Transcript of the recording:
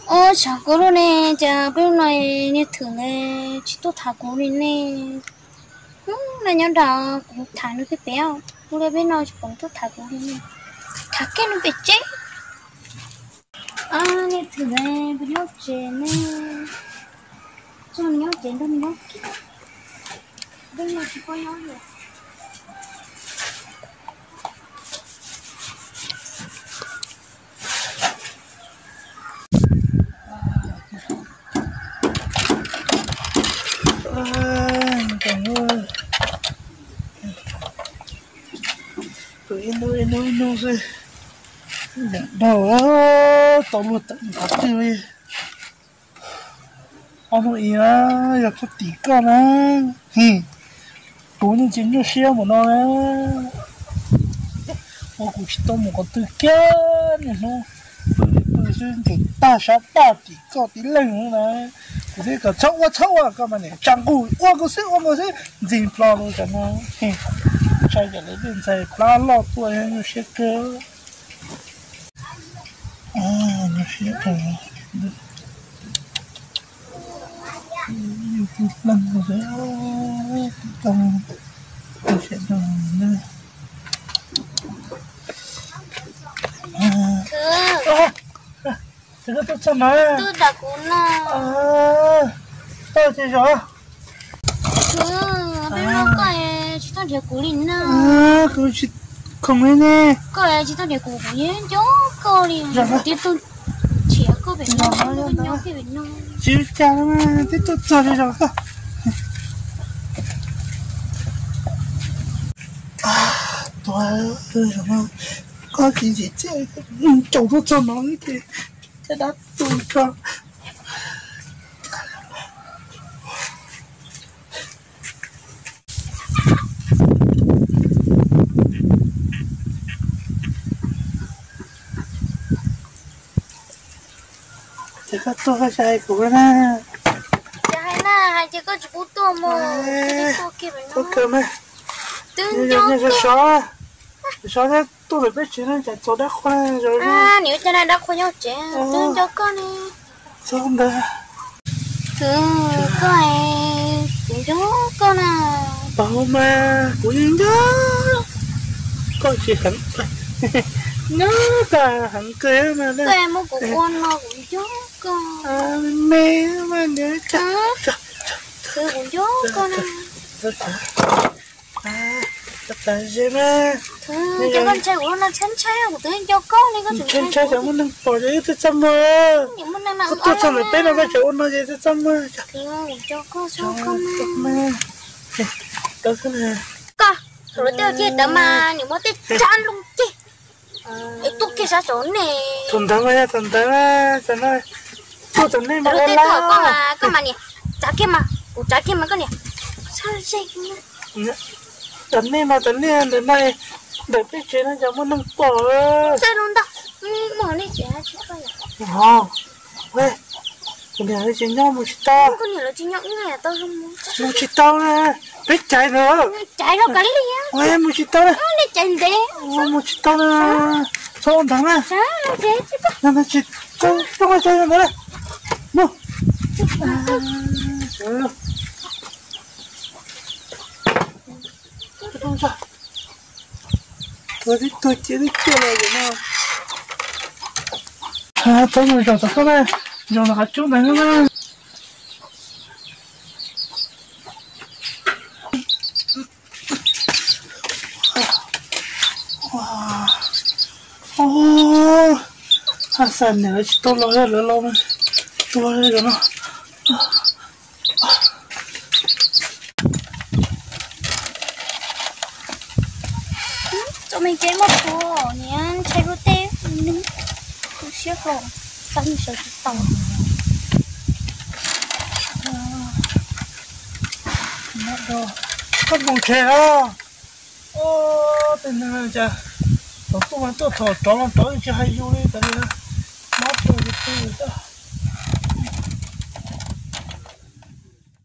Ua tsaug kuv lub ne, cas peb no niag Thwm ntawd tsis tuaj tham kuv li ne. Hnub no nyob nram kuv tham nws pem pem, ua li peb no tsis pom tuaj tham kuv li ne. Tham kiag nws pem tsev. Niag Thwm ntawd puas nyob tsev ne? Txog nws nyob tsev nrog nws nyob kiag, peb no tsis paub nyob li. Tus ib hnub ib hnub ib hnub xwb, yeej dhau, tau luag tawm qhov twg li. Ob hnub ib yog koj tim koj na. Kuv yeej tsis nyuaj siab mus no na. Ua kuv tsis tau mus qhov twg kiag, niaj hnub pw li pw xwb, ntsum tag sab tag tim koj tib leeg na. Kuv thiaj kom txhob ua txhob ua, koj mas niam tsa nqus ua nkaus xwb ua nkaus xwb, ntxig plho rau cov no. Ntshai cov lawv tej ntxhais plab loj tuaj nyuaj siab kawg. Nyuaj siab kawg. Leej tau siab na. Thwm, koj tuaj txog na. Tuaj nrog kuv no. Tuaj ces zov. Thwm, peb no koj tsis tuaj nrhiav kuv li na. Kuv tsis khoom li ne. Koj tsis tuaj nrhiav kuv, kuv yeej nco koj li. Tib tug nrhiav koj pem no, nyob pem no. Tsis ua cas, twb tuaj txog ces zov koj. Tuaj, koj tsis tsim txiaj, caum tuaj txog no ces caj dab tu tso. Ces koj tuaj koj tsis hais kuv na. Tsis hais na, hais ces koj tsis pub tuaj mus. Tuaj kiag mas. Twb nco koj. Sov sov thiab tuaj ntawm peb tsev no cas txog dab qhua na. Nim ua cas na, dab qhua nyob tsev, twb nco koj ne. Txog ntawd. Thwm, koj, kuv nco koj na. Paub mas, kuv yeej nco koj tsis heev, nco koj heev kawg mas. Koj muab kuv ua no kuv nco koj. Me me mas. Thwm, kuv nco koj na. Txog tas ze na. Ces koj ntshai kuv no, ntshai ntshai kuv twb nco koj li, koj tseem ntshai ntshai cov muaj neeg pom ces wb twb txaj muag. Koj tuaj txog ntawm peb no koj tseem ua no ces twb txaj muag. Koj, thaum lawv tej tiag tawv mas nim muab tej tsab loo ceg es tuaj kiag sab saum ne. Thaum ntawd mas yog thaum ntawd mas, tuaj thaum nej mas ua lawm. Koj mas niam, tsav kiag mas, kuv tsav kiag mas koj niam. Thaum nej mas thaum nej ntawm no, ntawm peb tsev no cas muaj neeg pom. Txawj loo ntag, muaj nej tsev. Ho, kuv niam tsis nyob mus tsis tau. Mus tsis tau na, peb caiv ntawd. Mus tsis tau na, mus tsis tau na. Txhob ua ntawd na. Tsis tau, txhob ua ntawd na. Mus. Tuag tib tug ciaj tib ciaj los no. Txhob mus zaum tom koj na, zaum tom qhov cub ntawd na. Haj xa niam lawv tsis tau los, lawv los, los zaum no. Txom me kev muaj phuav niam ntshai luag tej neeg, tu siab hlo, txaj muag sawv tsis tau. Koj mus ntshe os. Tej neeg cas thaum tuaj mas tuaj, thaum rov los rov tsis hais yus li, tas li mob rau yus pw xwb.